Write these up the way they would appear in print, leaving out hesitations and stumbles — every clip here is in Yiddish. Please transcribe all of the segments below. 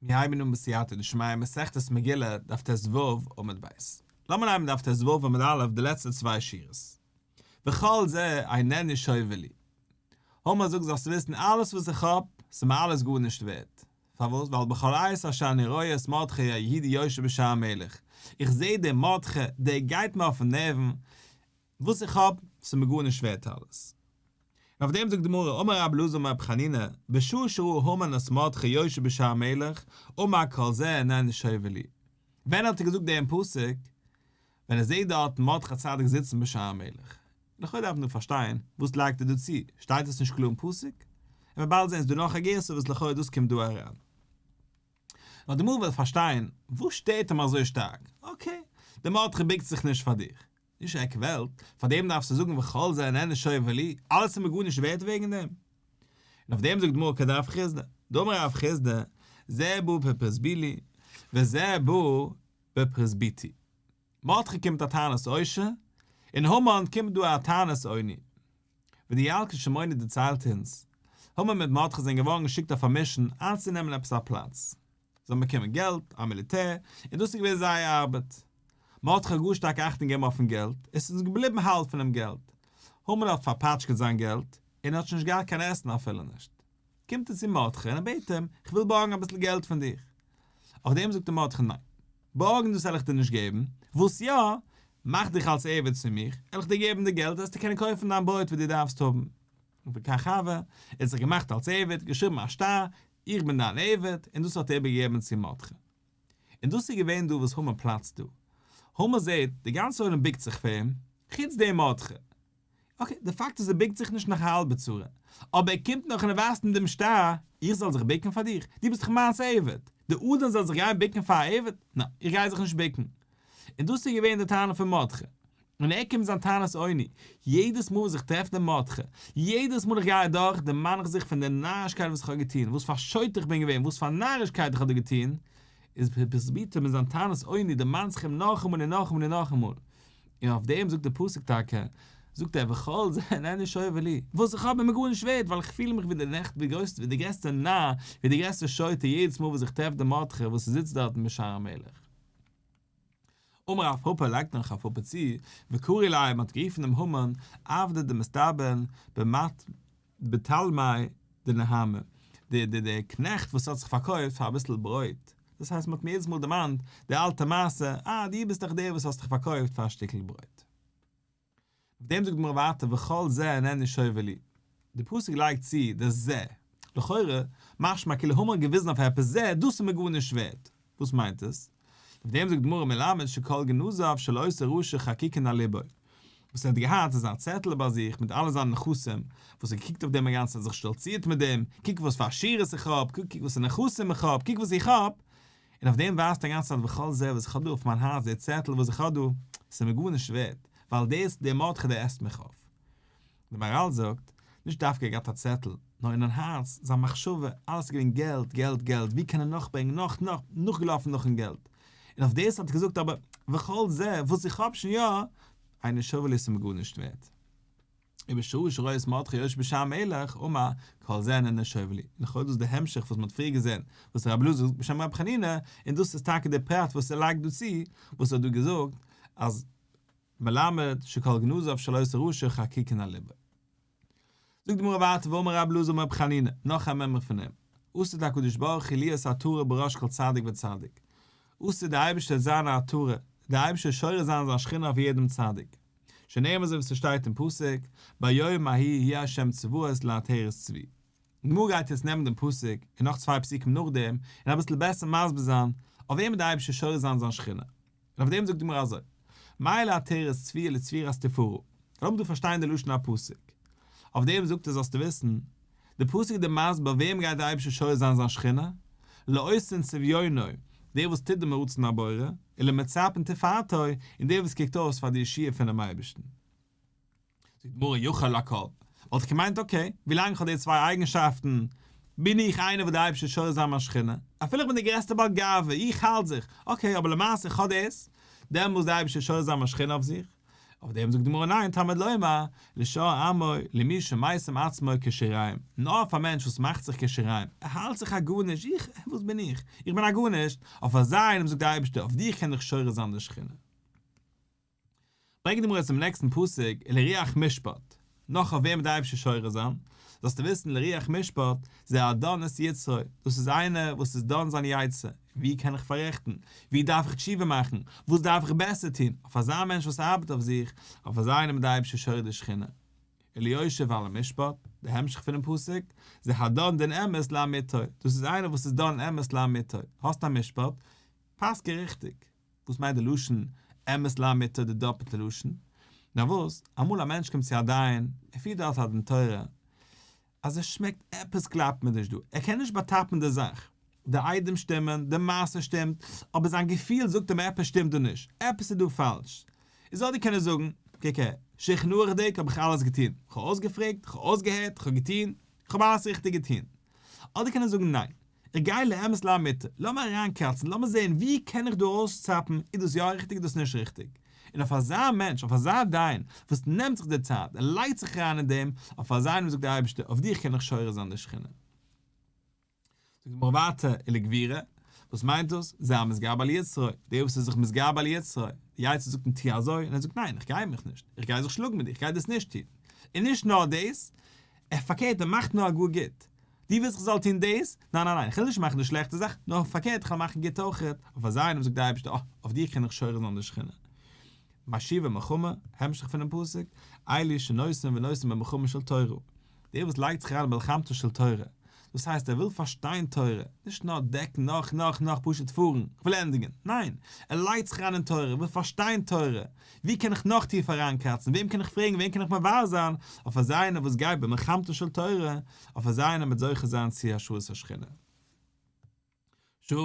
מיר הייבן אן בסייעתא דשמיא מסכת מגילה דף ט"ו עמוד ב'. לאמיר אנהייבן דף ט"ו עמוד א' די לעצטע צוויי שורות. וכל זה איננו שווה לי. המן זאגט זאלסטו וויסן אלעס וואס איך האב, ס'איז מיר אלעס גארנישט ווערט. פארוואס? ווייל בכל עת אשר אני רואה את מרדכי היהודי יושב בשער המלך. איך זע דעם מרדכי, דער גייט מיר אויפן נערוון, וואס איך האב, ס'איז מיר גארנישט ווערט אלעס. און אויף דעם זאגט די גמרא, אמר רבי אלעזר אמר רבי חנינא, בשעה שראה המן את מרדכי יושב בשער המלך, אמר כל זה איננו שווה לי. ווען האט ער געזאגט דעם פסוק? ווען ער זעט דארט מרדכי הצדיק זיצן בשער המלך. לכאו' דארף מען דא פארשטיין, וואס לייגט ער דא צו? שטייט עס נישט קלאר אין פסוק? און מ'וועט באלד זען איז דא נאך א גירסא וואס לכאו' דאס קומט דא אריין. נאר די גמרא וויל פארשטיין, וואס שטערט אים אזוי שטארק? okay, דער מרדכי בוקט זיך נישט פאר דיר. נישט עק וועלט, פאר דעם דארפסטו זאגן וכל זה איננו שווה לי, אלעס איז מיר גארנישט ווערט וועגן דעם. און אויף דעם זאגט די גמרא כדרב חסדא, דאמר רב חסדא, זה בא בפרוזבולי, וזה בא בפרוזביטי. מרדכי קומט א טענת עושר, און המן קומט דא א טענת עוני. ווי די ילקוט שמעוני דערציילט אונז, המן מיט מרדכי זענען געווארן געשיקט אויף א mission איינצונעמען עפעס א פלאץ. זיי האבן באקומען געלט, א מיליטער, און דאס איז געווען זייער ארבעט. מרדכי האט גאר שטארק אכטונג געגעבן אויפן געלט, עס איז געבליבן האלב פונעם געלט. המן האט פארפאטשקעט זיין געלט, און ער האט שוין נישט געהאט קיין עסן אפילו נישט. קומט ער צו מרדכי און ער בעט אים, איך וויל בארגן אביסל געלט פון דיך. אויף דעם זאגט אים מרדכי, ניין, בארגן דאס וועל איך דיר נישט געבן, וואס יא, מאך דיך אלס עבד צו מיך, וועל איך דיר געבן די געלט, וועסטו קענען קויפן דיין ברויט וואס דו דארפסט האבן. וכך הוה, ער האט זיך געמאכט אלס עבד, געשריבן א שטר, איך בין דיין עבד, און דאס האט ער איבערגעגעבן צו מרדכי. און דאס איז געווען דא וואס המן פלאצט דא. המן זעט, די גאנצע עולם בוקט זיך פאר אים, חוץ דעם מרדכי. okay, די פאקט איז ער בוקט זיך נישט נאך א האלבע צרה, אבער ער קומט נאך און ער ווייזט אים דעם שטר, איך זאל זיך בוקן פאר דיך? דו ביסט דאך מיינס עבד! דער אדון זאל זיך גיין בוקן פאר א עבד? ניין, איך גיי זיך נישט בוקן. און דאס איז געווען די טענה פון מרדכי. און ער קומט זיין טענת עוני, יעדעס מאל וואס איך טרעף דעם מרדכי, יעדעס מאל איך גיי אדורך, דערמאן איך זיך פון די נארישקייט וואס איך האב געטון, וואס פאר שוטה איך בין געווען, וואס פאר נארישקייט איך האב דא געטון, איז בפרהסביתו מיט זיין טענת עוני דערמאנט זיך אים נאכאמאל און נאכאמאל און נאכאמאל. און אויף דעם זאגט דער פסוק טאקע, זאגט ער וכל זה איננו שווה לי, וואס איך האב איז מיר גארנישט ווערט, ווייל איך פיל מיך ווי די נעכט ווי גרויס ווי די גרעסטע נאר, ווי די גרעסטע שוטה יעדעס מאל וואס איך טרעף דעם מרדכי וואס זיצט דארטן בשער המלך. אמר רב פפא לייגט נאך רב פפא צו, וקרי ליה מען האט גערופן דעם המן עבדא דמסתבן במט בתלמי דנהמא, די די די קנעכט וואס האט זיך פארקויפט פאר אביסל ברויט, דאס הייסט מען האט מיר יעדעס מאל דערמאנט די אלטע מעשה, אה דו ביסט דאך דער וואס האסט דיך פארקויפט פאר א שטיקל ברויט. אויף דעם זאגט די גמרא ווייטער וכל זה איננו שווה לי, די פסוק לייגט צו די זה, לכאורה משמע כאילו המן געוויזן אויף עפעס זה, דאס איז מיר גארנישט ווערט, וואס מיינט עס? אויף דעם זאגט די גמרא מלמד שכל גנזיו של אותו רשע חקוקין על לבו, וואס ער האט געהאט איז א צעטל ביי זיך מיט אלע זיינע נכסים, וואס ער געקוקט אויף דעם אגאנצע צייט זיך שטאלצירט מיט דעם, קוק וואס פאר עשירות איך האב, קוק וואס פאר נכסים איך האב, קוק וואס איך האב, און אויף דעם ווייזט א גאנצע צייט וכל זה וואס איך האב דא אויף מיין הארץ דער צעטל וואס איך האב דא, ס'איז מיר גארנישט ווערט, ווייל דאס דער מרדכי דער עסט מיך אויף. דער מהר"ל זאגט, נישט דווקא ער געהאט א צעטל, נאר אינען הארץ, זיין מחשבה, אלעס איז געווען געלט, געלט, געלט, ווי קען ער נאך ברענגען, נאך, נאך, נאכגעלאפן נאכן געלט. און אויף דאס האט ער געזאגט אבער וכל זה וואס איך האב שוין יא, אינו שווה לי ס'איז מיר גארנישט ווערט. ובשעה שראה את מרדכי יושב בשער המלך, אמר, כל זה איננו שווה לי. לכאו' דאס איז די המשך וואס מ'האט פריער געזען, וואס רבי אלעזר זאגט בשם רבי חנינא, און דאס איז טאקע די פרט וואס ער לייגט דא צו, וואס ער האט דא געזאגט, אז מלמד שכל גנזיו של אותו רשע חקוקין על לבו. זאגט די גמרא ווייטער ואמר רבי אלעזר אמר רבי חנינא, נאך א מימרא פון אים, עתיד הקדוש ברוך הוא להיות עטרה בראש כל צדיק וצדיק, עתיד די אייבערשטער זיין א עטרה, די אייבערשטער שורה זיין זיין שכינה אויף יעדעם צדיק, שנאמר אזוי ווי ס'שטייט אין פסוק, ביום ההוא יהיה ה' צבאות לעטרת צבי. די גמרא גייט יעצט נעמען דעם פסוק און נאך צוויי פסוקים נאכדעם און אביסל בעסער מסביר זיין אויף וועם די אייבערשטער שורה זיין זיין שכינה. און אויף דעם זאגט די גמרא אזוי, מה לעטרת צבי לתפארת תפארה, לאמיר דא פארשטיין די לשון הפסוק. אויף דעם זאגט ער זאלסטו וויסן, די פסוק איז דיר מסביר אויף וועם גייט די אייבערשטער שורה זיין זיין שכינה, לעושין צביונו, דער וואס טוט דעם רצון הבורא, ולמצפין תפארתו, און דער וואס קוקט אויס פאר די ישועה פונעם אייבערשטן. זאגט די גמרא יכול לכל, וואלט איך געמיינט okay, ווילאנג איך האב די צוויי אייגנשאפטן, בין איך איינער וואס די אייבערשטער שורה זיין מיין שכינה, אפילו איך בין דער גרעסטער בעל גאווה, איך האלט זיך, okay, אבער למעשה איך האב דאס, דעמאלס די אייבערשטער שורה זיין מיין שכינה אויף זיך. אויף דעם זאגט די גמרא ניין, תלמוד לומר, לשור עמו, למי שמשים עצמו כשיריים, נאר אויף א מענטש וואס מאכט זיך כשיריים, ער האלט זיך א גארנישט, איך, וואס בין איך, איך בין א גארנישט, אויף אזא איינעם זאגט דער אייבערשטער, אויף דיך קען איך שורה זיין די שכינה. ברענגט די גמרא צום נעקסטן פסוק, ולרוח משפט, נאך אויף וועם וועט דער אייבערשטער שורה זיין, זאלסטו וויסן לרוח משפט, זה הדן את יצרו, דאס איז איינער וואס איז דן זיין יצר, ווי קען איך פאררעכטן, ווי דארף איך תשובה מאכן, וואס דארף איך בעסער טון, אויף אזא מענטש וואס ארבעט אויף זיך, אויף אזא איינעם וועט דער אייבערשטער שורה די שכינה. וליושב על המשפט, די המשך פונעם פסוק, זה הדן דין אמת לאמיתו, דאס איז איינער וואס איז דן אמת לאמיתו, האסט א משפט, פסק'ע ריכטיג. וואס מיינט די לשון אמת לאמיתו די דאפעלטע לשון? נאר וואס, אמאל א מענטש קומט צו א דיין, ער פירט דארט א דין תורה, אז עס שמעקט עפעס קלאפט מיר נישט דא, ער קען נישט באטאפן די זאך, די עדים שטימען, די מעשה שטימט, אבער זיין געפיל זאגט אים עפעס שטימט דא נישט, עפעס איז דא פאלש. איז אדער קען ער זאגן, קוק הער, שולחן ערוכ'דיג האב איך אלעס געטון, כ'האב אויסגעפרעגט, כ'האב אויסגעהערט, כ'האב געטון, כ'האב אלעס ריכטיג געטון. אדער קען ער זאגן ניין, איך גיי לאמת לאמיתו, לאמיר אריינקראצן, לאמיר זען ווי קען איך דא ארויסצאפן, איז דאס יא ריכטיג איז דאס נישט ריכטיג. און אויף אזא מענטש, אויף אזא דיין, וואס נעמט זיך די צייט און לייגט זיך אריין אין דעם, אויף אזא איינעם זאגט דער אייבערשטער, אויף דיך קען איך שורה זיין די שכינה. זאגט די גמרא ווייטער, ולגבורה, וואס מיינט דאס? זה המתגבר על יצרו, דער וואס איז זיך מתגבר על יצרו, די יצר זאגט אים טו אזוי, און ער זאגט ניין, איך גיי מיך נישט, איך גיי זיך שלאגן מיט דיר, איך גיי דאס נישט טון. און נישט נאר דאס, ער פארקערט ער מאכט נאר גאר גוט. דו ווילסט איך זאל טון דאס? ניין ניין ניין, איך וויל נישט מאכן די שלעכטע זאך, נאר פארקערט איך וועל מאכן גוט אויכעט, אויף אזא איינעם זאגט דער אייבערשטער אה, אויף דיר קען איך שורה זיין די שכינה. משיבי מלחמה, המשך פונעם פסוק, אלו שנושאים ונותנים במלחמה של תורה, דער וואס לייגט זיך אריין במלחמתה של תורה, דאס הייסט ער וויל פארשטיין תורה, נישט נאר דעקן נאך נאך נאך פשוט פארן, איך וויל ענדיגן, ניין, ער לייגט זיך אריין אין תורה, וויל פארשטיין תורה, ווי קען איך נאך טיפער אריינקראצן, וועם קען איך פרעגן, וועם קען איך מברר זיין, אויף אזא איינער וואס גייט במלחמתה של תורה, אויף אזא איינער וועט זוכה זיין צו השראת השכינה. שעה,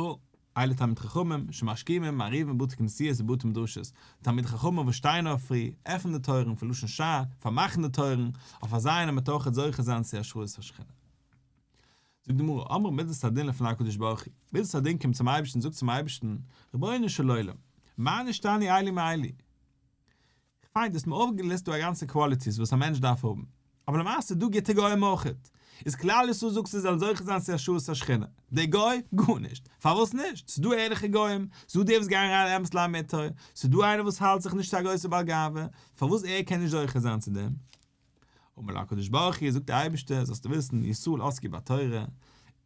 אלו תלמידי חכמים, שמשכימים, מעריבים בתי כנסיות ובתי מדרשות, תלמידי חכמים וואס שטייען אויף פרי, עפענען די טויערן, פון לשון שער, פארמאכן די טויערן, אויף אזא איינער וועט אויכעט זוכה זיין צו השראת השכינה. זאגט די גמרא, אמרה מדת הדין לפני הקדוש ברוך הוא, מדת הדין קומט צום אייבערשטן און זאגט צום אייבערשטן, רבונו של עולם, מה נשתנו אלו מאלו? פיין, דו האסט מיר אויפגעליסט דא א גאנצע qualities וואס א מענטש דארף האבן, אבער למעשה איז דא גוטע גוים אויכעט, איז כלל ישראל זאגסטו זיי זאלן זוכה זיין צו השראת השכינה, דער גוי? גארנישט, פארוואס נישט? ס'איז דא ערליכע גוים, ס'איז דא די וואס גייען אריין אמת לאמיתו, ס'איז דא איינער וואס האלט זיך נישט צו א גרויסע בעל גאווה, פארוואס ער קען נישט זוכה זיין צו דעם? אמר לה הקדוש ברוך הוא, זאגט דער אייבערשטער, זאלסטו וויסן, ישראל עסקו בתורה,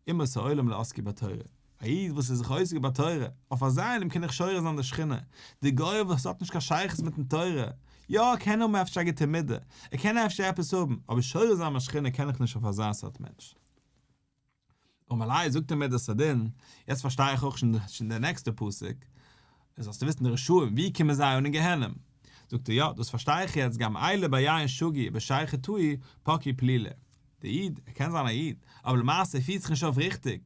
אומות העולם לא עסקו בתורה, א איד וואס איז זיך עוסק בתורה, אויף אזא איינעם קען איך שורה זיין די שכינה, די גוי וואס האט נישט קיין שייכות מיטן תורה, יא ער קען האבן אפשר א גוטע מידה, ער קען אפשר עפעס האבן, אבער שורה זיין מיין שכינה קען איך נישט אויף אזא סארט מענטש. אמר ליה זאגט אים מדת הדין, יעצט פארשטיי איך אויך שוין די נעקסטע פסוק, זאלסטו וויסן די רשעים ווי קומען זיי אן אין גיהנום? זאגט ער יא דאס פארשטיי איך יעצט גם אלו ביין שגו ובשכר טעו פקעי פלילי, דער איד, ער קען זיין א איד, אבער למעשה ער פירט זיך נישט אויף ריכטיג,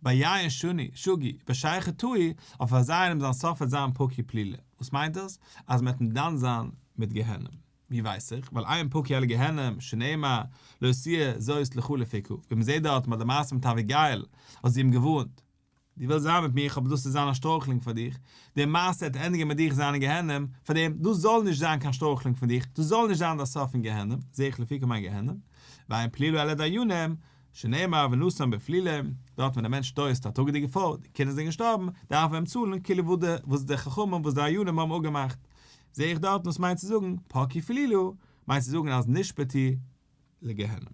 ביין שני, שגו, בשכר טעו, אויף אזא איינעם זיין סוף וועט זיין פקעי פלילי, וואס מיינט דאס? אז מען וועט אים דן זיין מיט גיהנום. ווי ווייס איך? ווייל אין פקי אלא גיהנום, שנאמר, לא תהיה זאת לך לפקה, ווי מען זעט דארט ביי די מעשה מיט אביגיל, האט זי אים געווארנט, דו ווילסט זיין מיט מיך אבער דאס איז זיין א שטרויכלונג פאר דיך, די מעשה וועט ענדיגן מיט דיך זיין אין גיהנום, פאר דעם, דאס זאל נישט זיין קיין שטרויכלונג פון דיך, דאס זאל נישט זיין דיין סוף אין גיהנום, זעה איך לפקה מיינט גיהנום, ואין פלילה אלא דיינים, שנאמר ונתן בפלילים, דארט ווען א מענטש שטויסט א טראגעדיגע פרוי, די קינדער זענען געשטארבן, דארף מען אים צאלן כאילו וואס די חכמים וואס די דיינים האבן אפגעמאכט. זעה איך דארטן וואס מיינט צו זאגן פקעי פלילה, מיינט צו זאגן אז נשפטו לגיהנום.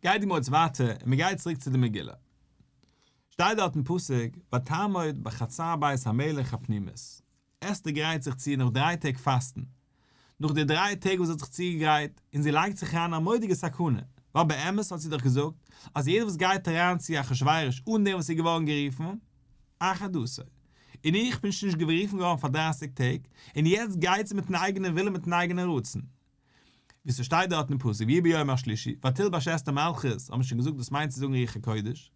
גייט די גמרא יעצט ווייטער און מען גייט צוריק צו די מגילה. שטייט דארט אין פסוק ותעמוד בחצר בית המלך הפנימית. אסתר גרייט זיך צו נאך דריי טעג פאסטן. נאך די דריי טעג וואס זי האט זיך צוגעגרייט און זי לייגט זיך אריין א מורא'דיגע סכנה, ווייל באמת האט זי דאך געזאגט אז יעדער וואס גייט אריין צו אחשורוש אן דעם וואס איז געווארן גערופן, אחד עשר. און איך בין שוין נישט גערופן געווארן פאר דרייסיג טעג, און יעצט גייט זי מיטן אייגענעם ווילן מיטן אייגענעם רצון. ווי ס'שטייט דארט אין פסוק ויהי ביום השלישי ותלבש אסתר מלכות, האט מען שוין געזאגט דאס מיינט צו זאגן רוח הקודש,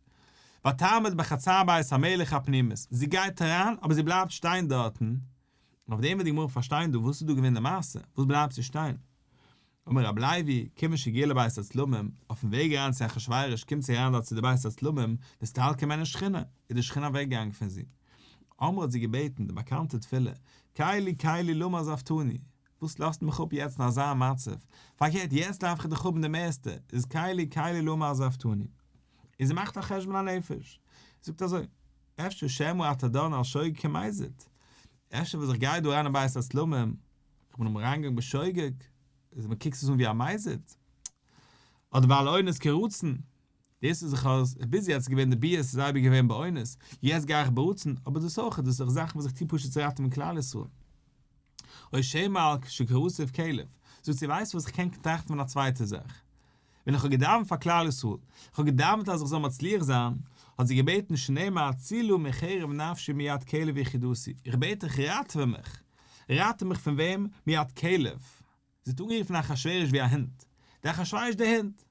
ותעמוד בחצר בית המלך הפנימית, זי גייט אריין אבער זי בלייבט שטיין דארטן, און אויף דעם וועט די גמרא פארשטיין דא וואס איז דא געווען די מעשה, וואס בלייבט זי שטיין? אמר רבי לוי, כיוון שהגיעה לבית הצלמים, אויפן וועג אריין צו אחשורוש קומט זי אריין דארט צו די בית הצלמים, נסתלקה ממנה שכינה, איז די שכינה אוועק געגאנגען פון זי. אמרה האט זי געבעטן די באקאנטע תפילה, קלי קלי למה עזבתני, וואס לאזט מיך אפ יעצט אין אזא מצב, פארקערט יעצט דארף איך דיך האבן די מערסטע, איז קלי קלי למה עזבתני. און זי מאכט א חשבון הנפש, זי זאגט אזוי, אפשר שמא אתה דן על שוגג כמזיד, אפשר וואס איך גיי דא אריין אין בית הצלמים, איך בין אמאל אריינגעגאנגען בשוגג, איז מען קוקט עס אן ווי א מזיד, אדער ועל אונס כרצון, דאס איז איך אז ביז יעצט איז געווען די ביאות איז אייביג געווען באונס, יעצט גיי איך ברצון, אבער דאס אויך, דאס איז דאך זאכן וואס איך טו פשוט צו ראטעווען כלל ישראל. או שמא על שקראתיו כלב, זאגט זי ווייסט וואס איך קען טראכטן פון א צווייטע זאך, ווען איך האב געדאווענט פאר כלל ישראל, איך האב געדאווענט אז איך זאל מצליח זיין, האט זי געבעטן שנאמר הצילה מחרב נפשי מיד כלב יחידתי, איך בעט דיך ראטעווע מיך, ראטעווע מיך פון וועם? מיד כלב, זי האט אנגערופן אחשורוש ווי א הונט, דער אחשורוש דער הונט!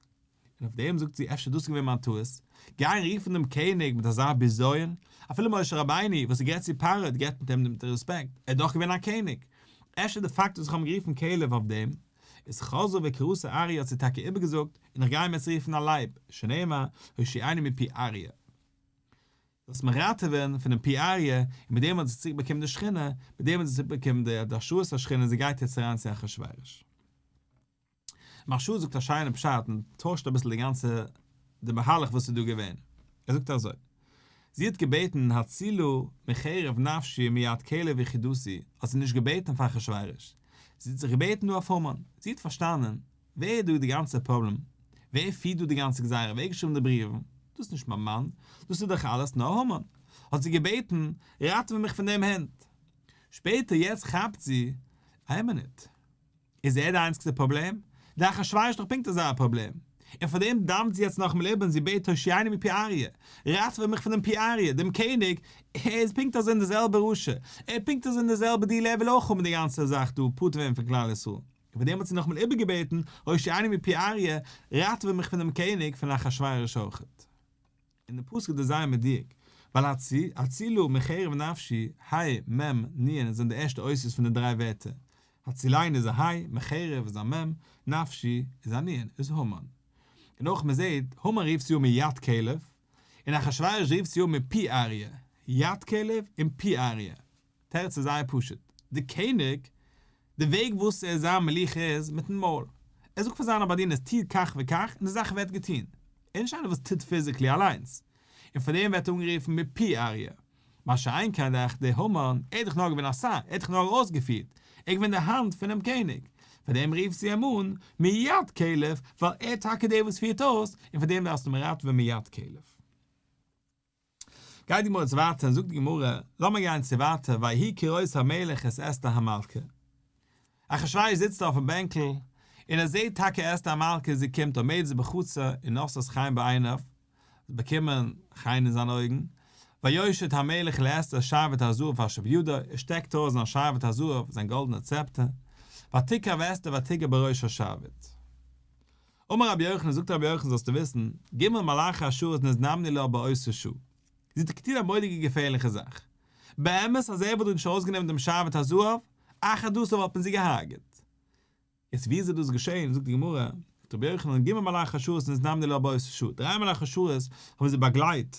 און אויף דעם זאגט זי אפשר דאס איז געווען מיין טעות, גיין רופן דעם קעניג מיט אזא בזיון, אפילו משה רבינו וואס האט גערעדט צו פרעה האט גערעדט מיט אים מיט רעספעקט, ער איז דאך געווען א קעניג, אפשר די פאקט וואס איך האב אים גערופן כלב אויף דעם, איז חזרה וקראתו אריה האט זי טאקע איבערגעזאגט, און איך גיי אים יעצט רופן א לייב, שנאמר, הושיעני מפי אריה. זאלסט מיך ראטעווען פונעם פי אריה, און מיט דעם האט זי צוריק באקומען די שכינה, מיט דעם האט זי צוריק באקומען די השראת השכינה און זי גייט יעצט אריין צו אחשורוש. מהרש"א זאגט א שיינע פשט און טוישט אביסל די גאנצע די מהלך וואס איז דא געווען. ער זאגט אזוי, זי האט געבעטן הצילה מחרב נפשי מיד כלב יחידתי, האט זי נישט געבעטן פאר אחשורוש, זי האט זיך געבעטן דא אויף המן, זי האט פארשטאנען ווער איז דא די גאנצע פראבלעם, ווער פירט דא די גאנצע גזירה, ווער האט געשריבן די בריוון, דאס איז נישט מיין מאן, דאס איז דאך אלעס נאר המן, האט זי געבעטן ראטעווע מיך פון דעם הונט. שפעטער יעצט כאפט זי, איין מינוט, איז ער די איינציגסטע פראבלעם? דער אחשורוש איז דאך פונקט אזא פראבלעם. און פאר דעם דאוונט זי יעצט נאכאמאל איבער און זי בעט הושיעני מפי אריה, ראטעווע מיך פון דעם פי אריה, דעם קעניג, ער איז פונקט אזוי אין די זעלבע רשע, ער איז פונקט אזוי אין די זעלבע דיל, ער וויל אויך האבן די גאנצע זאך דא, פטור ווערן פון כלל ישראל. און פאר דעם האט זי נאכאמאל איבערגעבעטן, הושיעני מפי אריה, ראטעווע מיך פון דעם קעניג, פון אחשורוש אויכעט. און די פסוק איז דא זייער מדויק, ווייל הצילה מחרב נפשי, ה', מ', נ' זענען די ערשטע אותיות פון די דריי ווערטער, הצילני איז א ה', מחרב איז א מ', נפשי איז א נ', איז המן. און אויך מען זעט, המן רופט זי אן מיד כלב, און אחשורוש רופט זי אן מפי אריה, יד כלב און פי אריה. תירוץ איז זייער פשוט, די קעניג, די וועג וואס ער זיין מלוכה איז מיטן מויל, ער זאגט פאר זיינע באדינערס טוט כך וכך און די זאך ווערט געטון, ער איז נישט איינער וואס טוט physically אליינס, און פאר דעם ווערט ער אנגערופן מפי אריה, מה שאין כן דאך דער המן, ער איז דאך נאר געווען א שר, ער האט דאך נאר אויסגעפירט, ער איז געווען די האנט פונעם קעניג, פאר דעם רופט זי אים אן מיד כלב, ווייל ער איז טאקע דער וואס פירט אויס, און פאר דעם דארפסטו אים ראטעווען מיד כלב. גייט די גמרא יעצט ווייטער און זאגט די גמרא, לאמיר גיין צו ווייטער ויהי כראות המלך את אסתר המלכה. אחשורוש זיצט אויפן בענקל און ער זעט טאקע אסתר המלכה זי קומט עומדת בחצר און נושאת חן בעיניו, זי האט באקומען חן אין זיינע אויגן, ויושט המלך לאסתר שרביט הזהב אשר בידו, ער שטעקט ארויס זיין שרביט הזהב, זיין גאלדענע צעפטער, ותקרב אסתר ותגע בראש השרביט. אמר רבי יוחנן, זאגט רבי יוחנן זאלסטו וויסן, ג' מלאכי השרת נזדמנו לה באותה שעה. זי האט געטון א מורא'דיגע געפערליכע זאך. באמת אז ער וואלט נישט ארויסגענומען דעם שרביט הזהב, אחד עשר וואלט מען זי געהארגעט. יעצט ווי איז דאס געשען, זאגט די גמרא, זאגט רבי יוחנן, ג' מלאכי השרת נזדמנו לה באותה שעה, דריי מלאכי השרת האבן זי באגלייט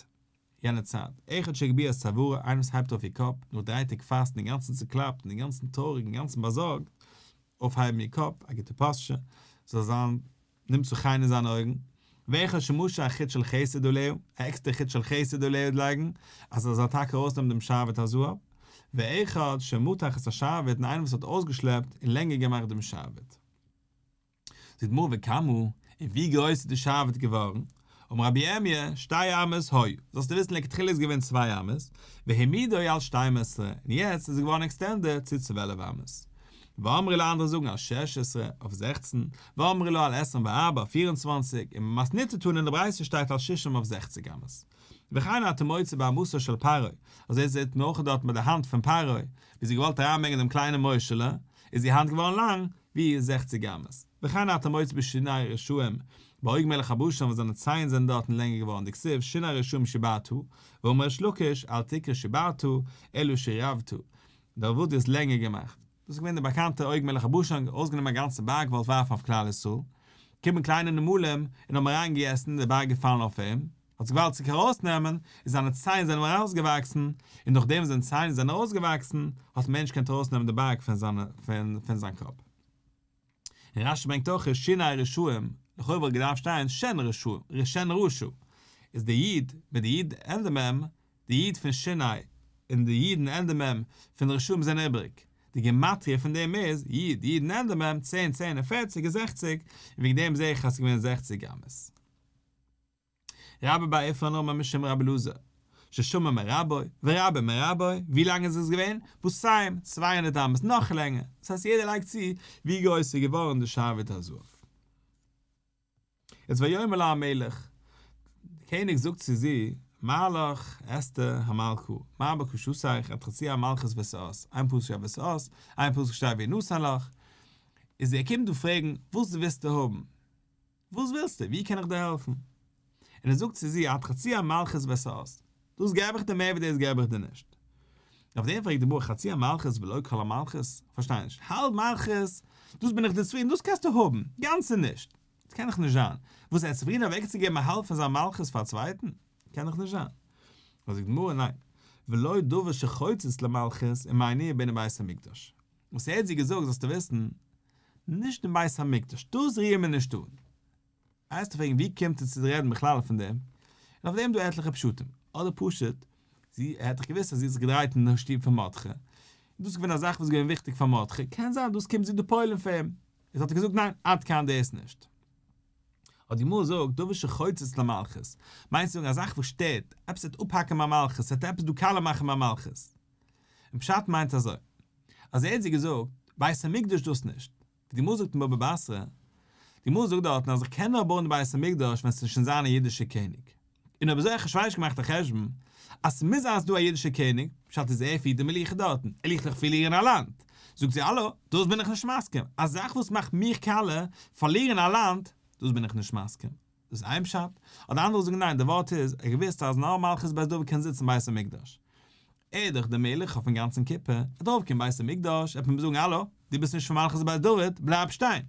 יענע צייט, אחד שהגביה את צווארה, איינער וואס הייבט אויף איר קאפ, נאך דריי טעג פאסטן אינגאנצן צוקלאפט און אינגאנצן טרויעריג אינגאנצן באזארגט, אויפהייבן איר קאפ, א גוטע posture, זאל זיין נמצא חן אין זיינע אויגן, ואחד שמשך חוט של חסד עליה, א עקסטערע חוט של חסד עליה לייגן, אז ער זאל טאקע ארויסנעמען דעם שרביט הזהב, ואחד שמתח את השרביט און איינער וואס האט אויסגעשלעפט און לענגער געמאכט דעם שרביט. זאגט די גמרא וכמה, און ווי גרויס איז די שרביט געווארן? אמר רבי ירמי', שתי אמות היו, זאלסטו וויסן לכתחילה איז געווען צוויי אמות, והעמידו על שתים עשרה, און יעצט איז עס געווארן extended צו 12 אמות. ואמרי לה אנדערע זאגן על שש עשרה, אויף 16, ואמרי לה על עשרים וארבע, אויף 24, און במתניתא תנא אין די ברייתא שטייט על שישים אויף 60 אמות. וכן אתה מוצא באמתו של פרעה, אזוי זעט מען אויך דארט מיט די האנט פון פרעה, ווי זי געוואלט אריינברענגען דעם קליינעם משה'לע, איז איר האנט געווארן לאנג, ווי זעכציג אמות. וכן אתה מוצא בשיני רשעים, בעוג מלך הבשן וואס זיינע ציין זענען דארטן לענגער געווארן דכתיב שיני רשעים שיברת, ואמר ריש לקיש אל תקרי שיברת, אלא שירבת, דער ווארט איז לענגער געמאכט. דאס איז געווען דער באקאנטער עוג מלך הבשן, אויסגענומען א גאנצע בארג געוואלט ווארפן אויף כלל ישראל, קומען קליינע נמלים און האבן אריינגעגעסן, דער בארג געפאלן אויף אים. האט זיך געוואלט צוריק ארויסנעמען, איז זיינע ציין זענען אים ארויסגעוואקסן, און נאכדעם וואס זיינע ציין זענען ארויסגעוואקסן, האט מען נישט געקענט ארויסנעמען די בארג פון זיינע פון זיין קאפ. און רשי ברענגט אויך שיני רשעים, לכאו' וואלט געדארפט שטיין שן רשעים, שן רשע, איז די י' מיט די י' ענדע מ', די י' פון שיני און די י' און ענדע מ' פון רשעים זענען איבריג, די גימטריא פון דעם איז, י', י' און ענדע מ', צען, צען און פערציג איז זעכציג, און וועגן דעם זעה איך אז ס'איז געווען זעכציג אמות. רבה בר עפרון אמר משום רבי אלעזר, ששמע מרבו, ורבו מרבו, ווי לאנג איז עס געווען? מאתים, 200 אמות, נאך לענגער, דאס הייסט יעדער לייגט צו ווי גרויס איז געווארן די שרביט הזהב. יעצט ויאמר לה המלך, דער קעניג זאגט צו זי, מה לך אסתר המלכה, מה בקשתך עד חצי המלכות ואת האות, איין פסוק שטייט ואת האות, איין פסוק שטייט וינתן לך, איז ער קומט דא פרעגן, וואס ווילסטו האבן? וואס ווילסטו? ווי קען איך דיר העלפן? און ער זאגט צו זי, עד חצי המלכות ואת האות, דאס געב איך דיר מער ווי דאס געב איך דיר נישט. אויף דעם פרעגט די גמרא, חצי המלכות ולא כל המלכות? כ'פארשטיי נישט, האלב מלכות, דאס בין איך דיר צופרידן, דאס קענסטו האבן, גאנצע נישט. דאס קען דאך נישט זיין. וואס ער איז צופרידן אוועקצוגעבן א האלב פון זיין מלכות פאר א צווייטן? קען דאך נישט זיין. זאגט די גמרא, ניין, ולא דבר שחוצץ למלכות ומניע בנין בית המקדש. וואס ער האט זי געזאגט זאלסטו וויסן, נישט אין בית המקדש, דאס רירן מיר נישט אן. וועסטו פרעגן ווי קומט ער צו רעדן בכלל פון דעם? און אויף דעם דא עטליכע פשטים, אדער פשוט, זי, ער האט דאך געוואוסט אז זי האט זיך געדרייט אין די שטוב פון מרדכי, און דאס איז געווען א זאך וואס איז געווען וויכטיג פאר מרדכי, קען זיין דאס קומט זי דא פועל'ן פאר אים, איז האט ער געזאגט ניין, עד כאן דאס נישט. אט די גמרא זאגט, דבר שחוצץ למלכות, מיינט צו זאגן א זאך וואס שטערט, עפעס וועט אפהאקן מיין מלכות, ס'וועט עפעס דא קאלע מאכן מיין מלכות. און פשט מיינט אזוי, אז ער האט זי געזאגט, בית המקדש דאס נישט, ווי די גמרא זאגט אין בבא בתרא, די גמרא זאגט דארטן אז איך קען נאר בויען די בית המקדש ווען ס'וועט שוין זיין א אידישער קעניג, און אויב אזוי האט אחשורוש געמאכט א חשבון אז ס'מוז זיין אז ס'דא א אידישער קעניג, פשט איז ער פירט די מלוכה דארטן, וועל איך דאך פארלירן א לאנד, זאגט זי האלא, דאס בין איך נישט מסכים, א זאך וואס מאכט מיך קאלע, פארלירן א לאנד, דאס בין איך נישט מסכים. דאס איז איין פשט, אדער אנדערע זאגן ניין, די ווארט איז, ער האט געוואוסט אז נאר מלכות בית דוד קען זיצן אין בית המקדש. ער איז דאך דער מלך אויפן גאנצן קופה, ער וועט ארויפקומען בית המקדש, וועט מען אים זאגן האלא, דו ביסט נישט פון מלכות בית דוד, בלייב שטיין.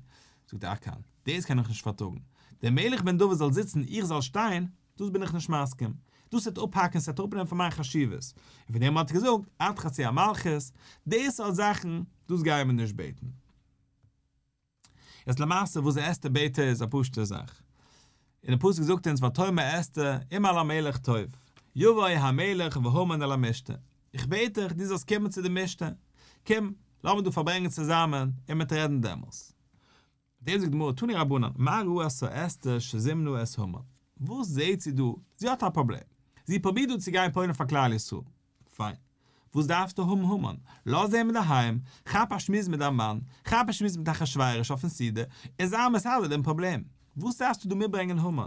זאגט ער עד כאן, דאס קען איך נישט פארטראגן, דער מלך בן דוד זאל זיצן איך זאל שטיין, דאס בין איך נישט מסכים, דאס וועט אפהאקן, ס'וועט אראפנעמען פון מיין חשיבות. און פון דעם האט ער געזאגט, עד חצי המלכות, די סארט זאכן, דאס גייען מיר נישט בעטן. יעצט למעשה וואס אסתר בעט איז א פשוטע זאך, און די פסוק זאגט אונז ותאמר אסתר אם על המלך טוב יבוא המלך והמן אל המשתה, איך בעט דיך דו זאלסט קומען צו די משתה, קום לאמיר דא פארברענגען צוזאמען און מ'וועט רעדן דעמאלס. דעם זאגט די גמרא תנו רבנן מה ראתה אסתר שזימנה את המן, וואס זעהט זי דא, זי האט א פראבלעם, זי פרובירט דא צו גיין פועל'ן פאר כלל ישראל, פיין. וואס דארפסטו האבן המן? לאז אים אינדערהיים, כאפ א שמועס מיט דיין מאן, כאפ א שמועס מיט אחשורוש אויפן סעודה, און זיי מסדר דעם פראבלעם. וואס דארפסטו דא מיטברענגען המן?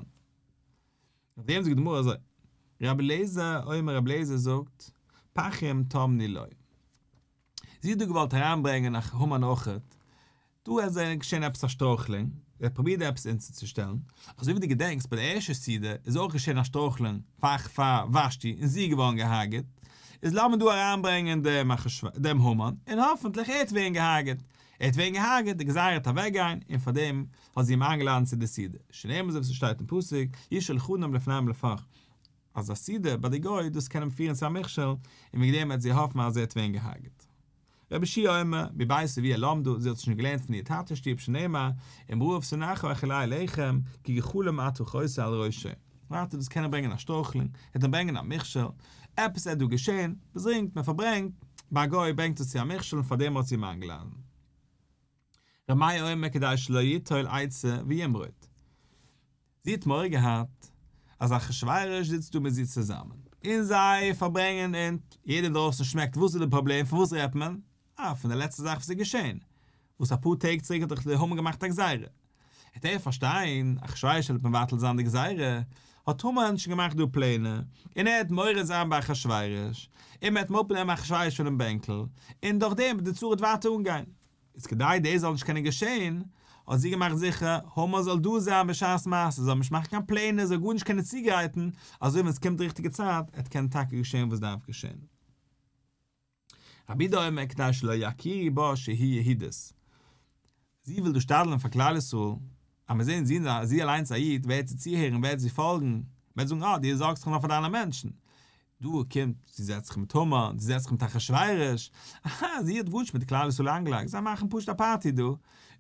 אויף דעם זאגט די גמרא אזוי, רבי אליעזר אומר רבי אליעזר זאגט, פחים טמנו לו. זי האט דא געוואלט אריינברענגען המן אויכעט, דא איז געשען עפעס א שטרויכלונג, ער האט פרובירט עפעס אונטערצושטעלן, אזוי ווי דו געדענקסט ביי די ערשטע סעודה איז אויך געשען א שטרויכלונג פאר פאר ושתי און זי איז געווארן געהארגעט, איז לאמיר דא אריינברענגען דעם דעם המן און האפענטליך ער וועט ווערן געהארגעט, ער וועט ווערן געהארגעט, די גזירה וועט אוועקגיין, און פאר דעם האט זי אים איינגעלאדענט צו די סעודה, שנאמר אזוי ווי ס'שטייט אין פסוק, יהיו שלחנם לפניהם לפח, אז א סעודה ביי די גוי דאס קען אים פירן צו א מכשול, און וועגן דעם וועט זי האפן אז ער וועט ווערן געהארגעט. רבי יהושע אומר, מבית אביה למדה, זי האט עס שוין געלערנט פון איר טאטע'ס שטוב שנאמר, אם רעב שונאך האכילהו לחם, כי גחלים אתה חותה על ראשו. ווייטער דאס קען אים ברענגען א שטרויכלונג, ער וועט אים ברענגען א מכשול, עפעס וועט דא געשען, מ'זינגט, מען פארברענגט, ביי א גוי ברענגט עס צו א מכשול און פארדעם האט זי אים איינגעלאדענט. ר' מאיר אומר כדי שלא יטול עצה וימרוד. זי האט מורא געהאט אז אחשורוש זיצט דא מיט זי צוזאמען און זיי פארברענגען און יעדער אינדרויסן שמעקט וואס איז די פראבלעם פון וואס רעדט מען? אה פון די לעצטע זאך וואס איז געשען וואס אפאר טעג צוריק האט דאך די המן געמאכט א גזירה העט ער פארשטיין אחשורוש וועט מבטל זיין די גזירה האט המן שוין געמאכט דא פלענער און ער העט מורד זיין ביי אחשורוש און מען העט אראפנעמען אחשורוש פונעם בענקל און דורכדעם וועט די צרה ווייטער אנגיין. איז כדי דאס זאל נישט קענען געשען, האט זי געמאכט זיכער, המן זאל דא זיין בשעת מעשה, זאל נישט מאכן קיין פלענער, זאל גארנישט קענען צוגרייטן, אזוי ווען עס קומט די ריכטיגע צייט, עט קענען טאקע געשען וואס דארף געשען. רבי יהודה אומר כדי שלא יכירו בה שהיא יהודית. זי וויל דא שתדל'ן פאר כלל ישראל, אז מיר זעען זי, זי אליינס א איד, ווער וועט זי צוהערן, ווער וועט זי פאלגן, מען מ'וועט זאגן אה, דו זארגסט זיך נאר פאר דיינע מענטשן. דא קומט, זי זעצט זיך מיט המן, זי זעצט זיך מיט אחשורוש, אהא, זי האט גארנישט מיט כלל ישראל אנגעלייגט, זיי מאכן פשוט א פארטי דא,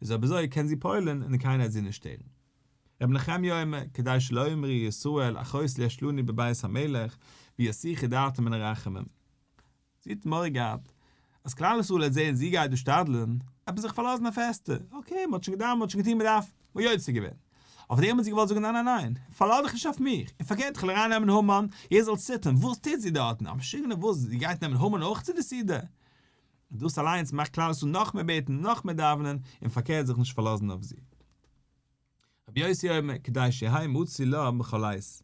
איז אויב אזוי קען זי פועל'ן און קיינער וועט זי נישט שטערן. רבי נחמיה אומר, כדי שלא יאמרו ישראל אחות יש לנו בבית המלך, ויסיחו דעתם מן הרחמים. זי האט מורא געהאט אז כלל ישראל וועט זעהן זי גייט דא שתדל'ן, וועט מען זיך פארלאזן אויף אסתר, אקעי מען האט שוין געדאווענט מען האט שוין געטון מען דארף, מען האט יוצא געווען. אויף דעם האט זי געוואלט זאגן ניין ניין ניין, פארלאז דיך נישט אויף מיך, און פארקערט איך וועל אריין נעמען המן, יעדער זאל ציטערן, וואס טוט זי דארטן, א משוגענע וואס, זי גייט נעמען המן אויך צו די סעודה? און דאס אליינס מאכט כלל ישראל נאך מער בעטן, נאך מער דאווענען, און פארקערט זיך נישט פארלאזן אויף זי. רבי יוסי אומר, כדי שיהא מצוי לה בכל עת.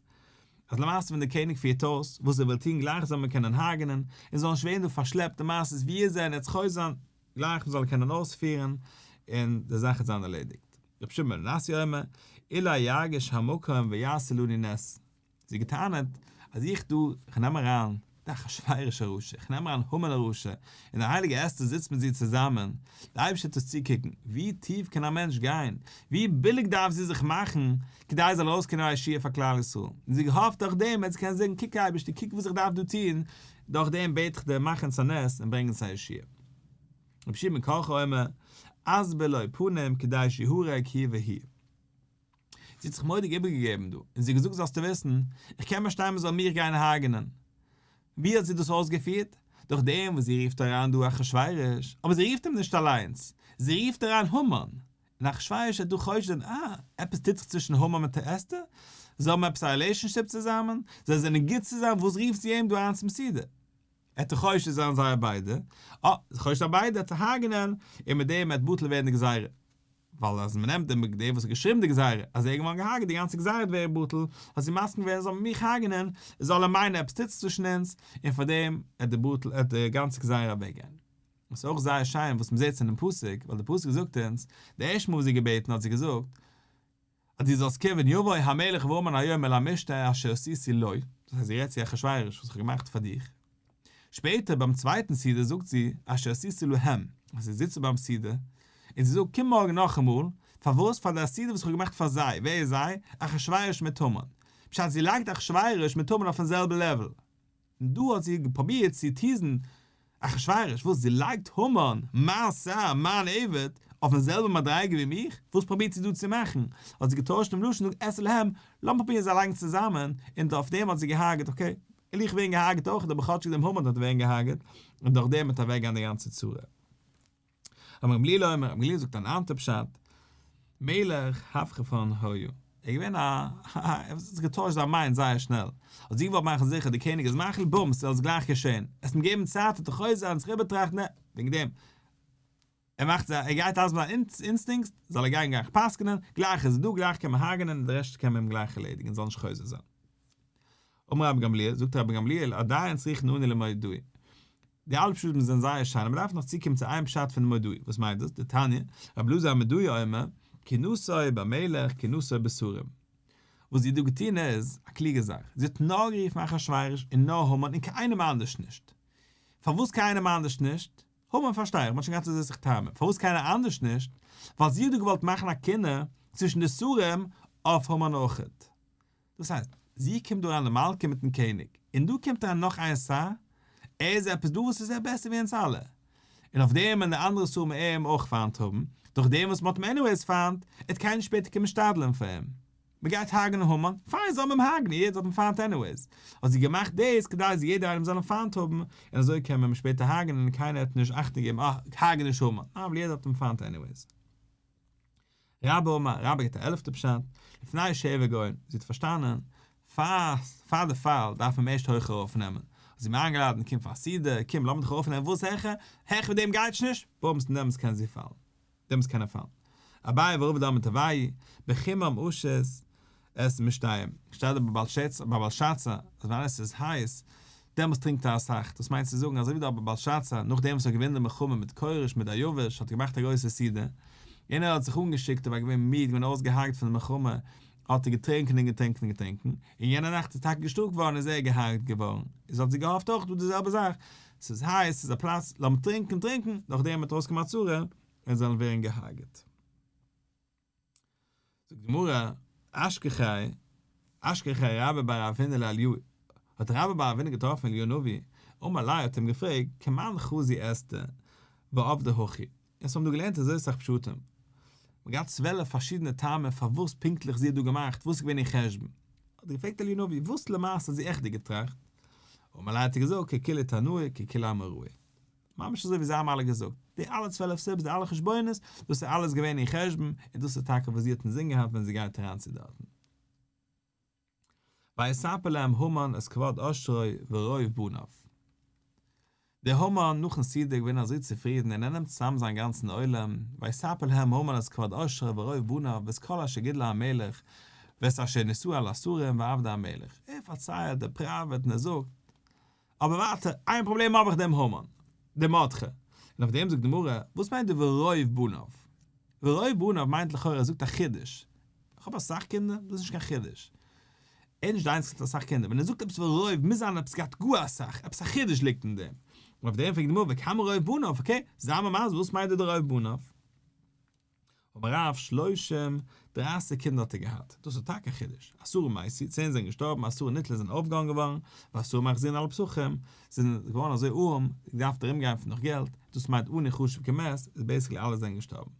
אז למעשה ווען דער קעניג פירט אויס וואס ער וויל טון גלייך זאל מען קענען הרג'נען, און זאל נישט ווערן דא פארשלעפט די מעשות ווי איז ער און ער וועט זיך אויסזיין, גלייך מען זאל קענען אויספירן און די זאך וועט זיין ערלעדיגט. רבי שמעון בן מנסיא אומר, אולי ירגיש המקום ויעשה לנו נס. זי האט געטענה'ט אז איך דא, איך נעם אריין די אחשורוש הרשע, איך נעם אריין המן הרשע, און די הייליגע אסתר זיצט מיט זי צוזאמען, די אייבערשטער וועט עס צוקוקן, ווי טיף קען א מענטש גיין, ווי ביליג דארף זי זיך מאכן, כדי זי זאל ארויסקומען א ישועה פאר כלל ישראל, און זי האט געהאפט דורך דעם וועט זי קענען זאגן, קוק אייבערשטער, קוק וואס איך דארף דא טון, דורך דעם בעט איך דיר, מאך אונז א נס און ברענג אונז א ישועה. רבי יהושע בן קרחה אומר, אסביר לו פנים כדי שיהרג הוא והיא. זי האט זיך מורא'דיג איבערגעגעבן דא, און זי האט געזאגט זאלסטו וויסן, איך קען באשטיין מען זאל מיך גיין הרג'נען. ווי האט זי דאס אויסגעפירט? דורך דעם וואס זי רופט אריין דא אחשורוש, אבער זי רופט אים נישט אליינס, זי רופט אריין המן, און אחשורוש האט דא חושד זיין, אה, עפעס טוט זיך צווישן המן מיט אסתר? זיי האבן עפעס א רילעישאנשיפ צוזאמען? זיי זענען גוט צוזאמען? וואס רופט זי אים דא אריין צום סעודה? ער וועט חושד זיין זיי ביידע, אה, חושד זיין ביידע צו הרג'נען, און מיט דעם וועט בטל ווערן די גזירה. ווייל אז מען נעמט דעם דער וואס האט געשריבן די גזירה, אז ער איז געווארן געהארגעט די גאנצע גזירה וועט ווערן בטל, האט זי מסכים געווען זאל מען מיך הרג'נען, זאל ער מיינען עפעס טוט זיך צווישן אונז, און פאר דעם וועט די בטל וועט די גאנצע גזירה אוועק גיין. עס איז אויך זייער שיין וואס מען זעט אין דעם פסוק, ווייל דער פסוק זאגט אונז, די ערשטע מאל וואס זי האט געבעטן האט זי געזאגט, אז דו זאלסט קומען יבוא המלך והמן היום אל המשתה אשר עשיתי לו, דאס הייסט זי רעדט צו אחשורוש וואס איך האב געמאכט פאר דיך. שפעטער ביים צווייטן סעודה זאגט זי אשר עשיתי להם, אז זיי זיצן ביים סעודה, און זי זאגט קום מארגן נאכאמאל, פארוואס פאר די סעודה וואס איך האב געמאכט פאר זיי, ווער איז זיי? אחשורוש מיט המן. פשט זי לייגט אחשורוש מיט המן אויפן זעלבן לעוול. און דא האט זי פרובירט צו טיזן אחשורוש, וואס? זי לייגט המן, מיין שר, מיין עבד, אויפן זעלבן מדריגה ווי מיך? וואס פרובירט זי דא צו מאכן? האט זי געטוישט דעם לשון, זאגט אעשה להם, לאמיר פרובירן זיי לייגן צוזאמען, און אויף דעם האט זי געהארגעט, אקעי, וועל איך ווערן געהארגעט אויך, אבער כאטשיג דעם המן וועט ווערן געהארגעט, און דורך דעם וועט אוועקגיין די גאנצע צרה. רבן גמליאל אומר, רבן גמליאל זאגט אן אנדער פשט, מלך הפכפן היה, ער איז געווען א, ער האט זיך געטוישט זיין מיינד זייער שנעל, האט זי געוואלט מאכן זיכער די קעניג איז מחליט, בום, ס'זאל עס גלייך געשען, עס אים געבן צייט ער זאל חוזר זיין זיך איבערטראכטן, נע, וועגן דעם, ער מאכט זיי, ער גייט אלס מיט זיין אינסטינקט, זאל ער גיין גלייך פסק'נען, גלייך איז ער דא, גלייך קען מען הרג'נען און די רעשט קען מען אים גלייך ערלעדיגן, זאל נישט חוזר זיין. אמר רבן גמליאל, זאגט רבן גמליאל, עדיין צריכין אנו למודעי. די אלע פשטים זענען זייער שיין, אבער מ'דארף נאך צוקומען צו איין פשט פון די מודעי, וואס מיינט דאס? דתניא, רבי אלעזר המודעי אומר, קנאתו במלך קנאתו בשרים. וואס זי האט דא געטון איז, א קלוגע זאך, זי האט נאר גערופן אחשורוש און נאר המן און קיינעם אנדערש נישט. פארוואס קיינעם אנדערש נישט? המן פארשטיי איך, מ'האט שוין געהאט אזוי זיך טעמים, פארוואס קיינער אנדערש נישט? ווייל זי האט דא געוואלט מאכן א קנאה צווישן די שרים אויף המן אויכעט. דאס הייסט, זי קומט דא אריין די מלכה מיטן קעניג, און דא קומט אריין נאך איין שר, ער איז עפעס דא וואס איז ער בעסער ווי אונז אלע? און אויף דעם וועלן די אנדערע שרים אים אויך פיינט האבן, דורך דעם וואס מ'האט אים עניוועיס פיינט, עט קיינער שפעטער קומען שתדל'ן פאר אים. מ'גייט הרג'נען המן, פיין זאל מען אים הרג'נען, יעדער האט אים פיינט עניוועיס. האט זי געמאכט דאס כדי אז יעדער איינעם זאל אים פיינט האבן, און אזוי קען מען אים שפעטער הרג'נען און קיינער עט נישט אכטונג געבן אה, הרג'ע נישט המן, אה ווייל יעדער האט אים פיינט עניוועיס. רבה אמר, רבה גיבט א עלפטע פשט, לפני שהעבר גאון, זי האט פארשטאנען, פאר פאר די פאל דארף מען ערשט הויך ארויפנעמען, האט זי אים איינגעלאדענט קום פאר א סעודה, קום לאמיר דיך ארויפנעמען וואס העכער, העכער ווי דעם גייט שוין נישט, בומס און דעמאלטס קען זי פאלן, דעמאלטס קען ער פאלן. אביי ורבא דאמרי תרוייהו, בחמם אשית את משתיהם, שטייט דא ביי בלשאצר אז ווען עס איז הייס דעמאלס טרינקט ער אסאך, דאס מיינט צו זאגן אזוי ווי דער בלשאצר נאכדעם וואס ער האט געווינען די מלחמה מיט כורש מיט דריוש האט ער געמאכט א גרויסע סעודה, און ער האט זיך אנגעשיקט ער וואר געווען מיד געווען אויסגעהארגט פון די מלחמה האט ער געטרינקען און געטרינקען און געטרינקען, און יענע נאכט איז טאקע געשטראפט געווארן איז ער געהארגט געווארן, איז האט זי געהאפט אויך דא די זעלבע זאך, ס'איז הייס ס'איז א פלאץ לאמיר טרינקען טרינקען, נאכדעם וועט ארויסקומען א צרה און זאלן ווערן געהארגעט. זאגט די גמרא, אשכחיה. אשכחיה רבה בר רב הונא לאליהו, האט רבה בר רב הונא געטראפן אליהו הנביא, אמר ליה האט אים געפרעגט, כמאן חזי אסתר ועבדה הכי, אונז האבן דא געלערנט אזוי אסאך פשטים, מ'האט געהאט 12 פארשידענע טעמים פארוואס פונקטליך זי האט דא געמאכט, וואס איז געווען איר חשבון, האט ער געפרעגט אליהו הנביא, וואס למעשה האט זי עכט געטראכט, אמר ליה האט ער געזאגט, ככולהו תנאי ככולהו אמוראי. ממש אזוי ווי זיי האבן אלע געזאגט, די אלע 12 סיבות, די אלע חשבונות, דאס איז אלעס געווען איר חשבון, און דאס איז טאקע וואס זי האט אינזין געהאט ווען זי גייט אריין צו דארטן. ויספר להם המן את כבוד עשרו ורוב בניו. דער המן נאכן סעודה איז געווען אזוי צופרידן און ער נעמט צוזאם זיין גאנצן עולם, ויספר להם המן את כבוד עשרו ורוב בניו ואת כל אשר גידלו המלך ואת אשר נשאו על השרים ועבדי המלך. ער פארציילט, ער פראוועט און ער זאגט, אבער ווייטער, איין פראבלעם האב איך דעם המן, דעם מרדכי. און אויף דעם זאגט די גמרא, וואס מיינט די ורוב בניו? ורוב בניו מיינט לכאורה ער זאגט א חידוש. איך האב אסאך קינדער, דאס איז נישט קיין חידוש. ער איז נישט די איינציגסטע מיט אסאך קינדער. ווען ער זאגט עפעס ורוב, מוז זיין עפעס געהאט גאר אסאך, עפעס א חידוש ליגט אין דעם. און אויף דעם פרעגט די גמרא, וכמה רוב בניו? Okay, זיי מיר מסביר, וואס מיינט דא די רוב בניו? אמר רב שלושים, 30 קינדער האט ער געהאט, דאס איז טאקע א חידוש, עשרה מתו, צען זענען געשטארבן, עשרה נתלו זענען אויפגעהאנגען געווארן, ועשרה מחזירין על פסחים, זענען געווארן אזוי ארעם, געדארפט ארום גיין פאר נאך געלט, דאס מיינט עני חשוב כמת, איז basically אלע זענען געשטארבן.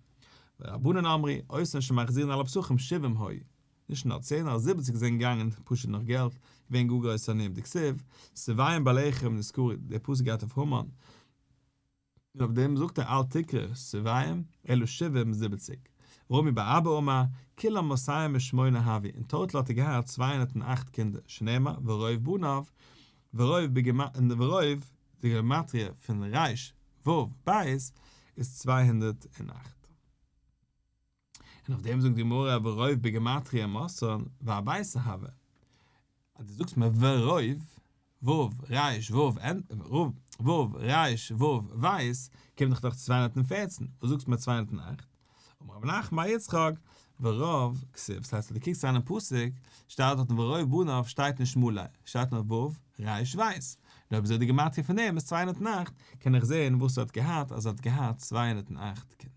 ורבנן אמרי, אותן שמחזירין על הפסחים שבעים היו, נישט נאר צען נאר 70 זענען געגאנגען פשוט נאך געלט, געווען גאר גרויסע עניים, דכתיב, שבעים בלחם נשכרו, דער פסוק גייט אויף המן, און אויף דעם זאגט ער אל תקרי שבעים אלא שבעים 70. ורמי בר אבא אמר, כולם מאתים ושמונה הוו, אין total האט ער געהאט 208 קינדער, שנאמר ורוב בניו, ורוב ורוב די גמטריא פון ריש ו' בית איז 208. און אויף דעם זאגט די גמרא ורוב בגימטריא מאתין וארביסר הוה. אז דו זאגסט מיר ורוב, ו' ריש ו' ענ ו' ריש ו' בית, קומט דאך דאך 214, וואס זאגסטו מיר 208? אמר רב נחמן בר יצחק, ורוב כתיב, דאס הייסט אז דו קוקסט אריין אין פסוק, שטייט דארטן ורוב בניו שטייט נישט מלא, שטייט נאר ו' ריש בית. און אויב אזוי די גמטריא פון דעם איז 208, קען איך זען וואס ער האט געהאט, אז ער האט געהאט 208 קינדער.